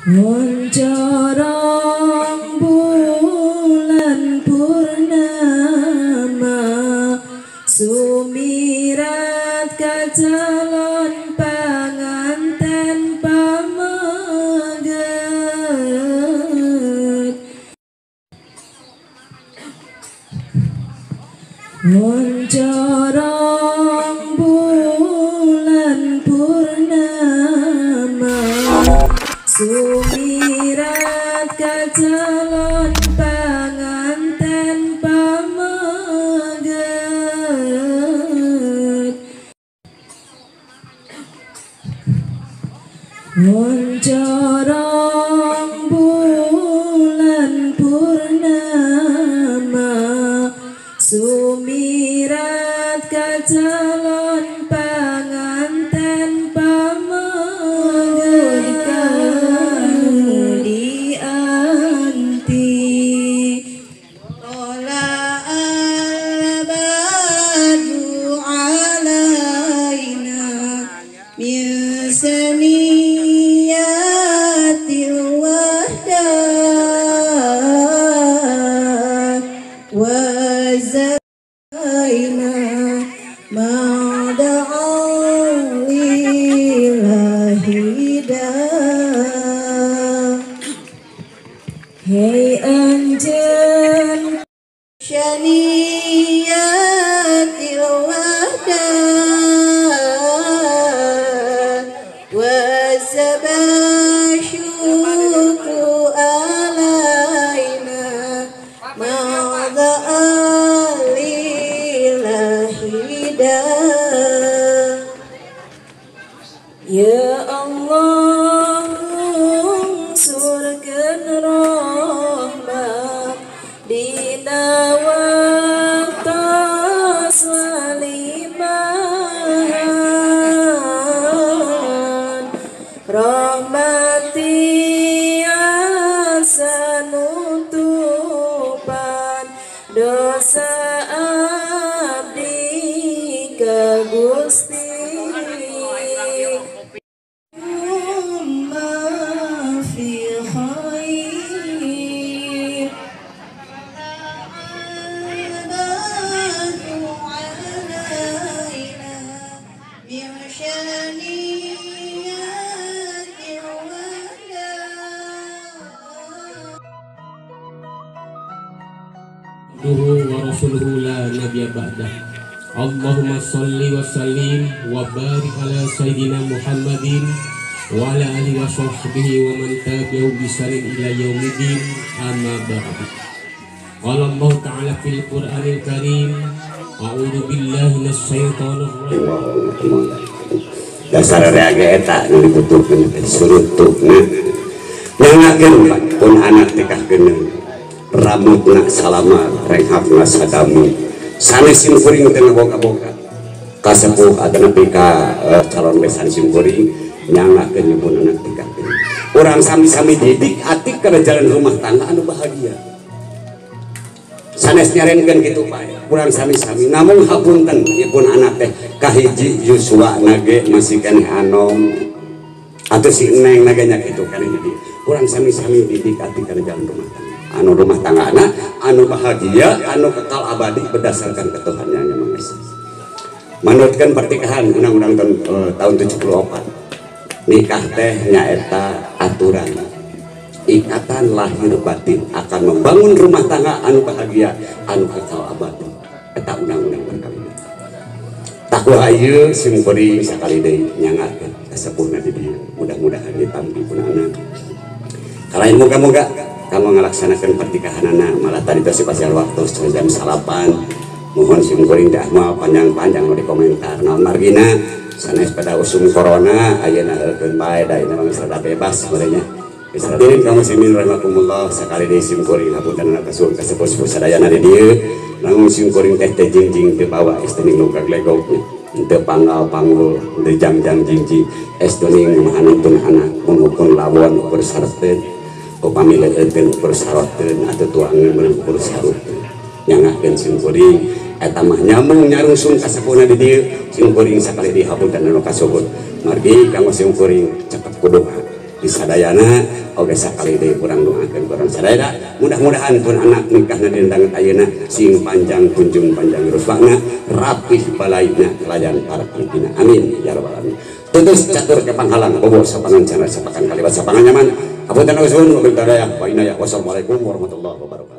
Mencorong bulan purnama, sumirat kacalon panganten pameget. Mencorong bulan purnama, sumirat kacalon panganten pameget. Mencorong bulan purnama, sumirat kacalon panganten pameget. Dianti Tola al-badru alaina min saniyatil wahda wa zaina ma da'a lillahi da. Hei anjen syaniyatil wahda wa sabashukru alaina ma da'a lillahi da. Ya Allah, surgen rahmat dina waktu waliman, rahmati asanutupan dosa abdi ka Gusti. Wa rasuluhu la nabiyya ba'dah. Allahumma salli wa sallim wa barik ala sayyidina Muhammadin wa ala alihi wa sahbihi wa man tabi'ahu bi ihsanin ila yaumiddin. Amma ba'du. Qala Allah ta'ala fil Qur'anil Karim, a'udzu billahi minasy syaithanir rajim. Dasar reage eta nu dituturkeun teh surutupna nyangakeun pun anak tikah geuneung rambutna salama renghapna sadamu sanes simkuring teh boga-boga kasepuh atanapi ka calon besan simkuring nyangakeun nyebun anak tikah geuneung. Urang sami-sami didik atik kana jalan rumah tangga anu bahagia. Sanes nyarenkeun kitu bae urang sami-sami, namun hapunten nyebun anak teh kahiji yuswa nage masih keneh anom atau si neng nage nya kitu keneh. Jadi urang sami-sami didik atik kana jalan rumah tangga anu rumah tangga anak anu bahagia anu kekal abadi berdasarkan ketuhanan yang Maha Esa. Manutkeun pertikahan undang-undang tahun 74, nikah teh nyaeta aturan ikatan lahir batin akan membangun rumah tangga anu bahagia anu kekal abadi. Eta undang-undang perkawinan. Takwa ieu sim kuring sakali deui nyangakeun kasepuhna di dieu, mudah-mudahan ditampi pun anak. Kalain moga-moga kamu ngalaksanakan pernikahanana malah tadi teh spesial waktu jam 9. Mohon sim kuring teh moal panjang-panjang nu di komentar naon margina sanes pada usum corona ayeuna heukeun bae da ieu mah geus rada bebas sebenarnya. Hadirin kaum muslimin rahimakumullah, sakali deui sim kuring hapunten kasuhun ka sepuh-sepuh sadayana di dieu. Namun sim kuring teh teh jingjing teu bawa istening nu gaglegog teu panggal panggul teu jangjang jingjing estuning mahanutun anak mun ukur lawon ukur sarteun upami leueutkeun ukur saroteun atuh tuangeun meunang ukur saruteun. Nyangakeun sim kuring eta mah nyambung nyarungsung ka sepuhna di dieu. Sim kuring sakali deui hapunten anu kasuhun margi kanggo sim kuring cepet ku doa. Di sadayana oge sakali deui urang doakeun urang sadayana mudah-mudahan pun anak nikahna dina ayeuna sing panjang kunjung panjang ruswana rapih balaina kelayan para pangkina amin ya rabbal alamin. Tutus catur ke panghalang bobo sapangan cana sapakan kaliwat sapangan nyaman. Hapunten usun wabillahi taufiq wa inayah. Wassalamualaikum warahmatullahi wabarakatuh.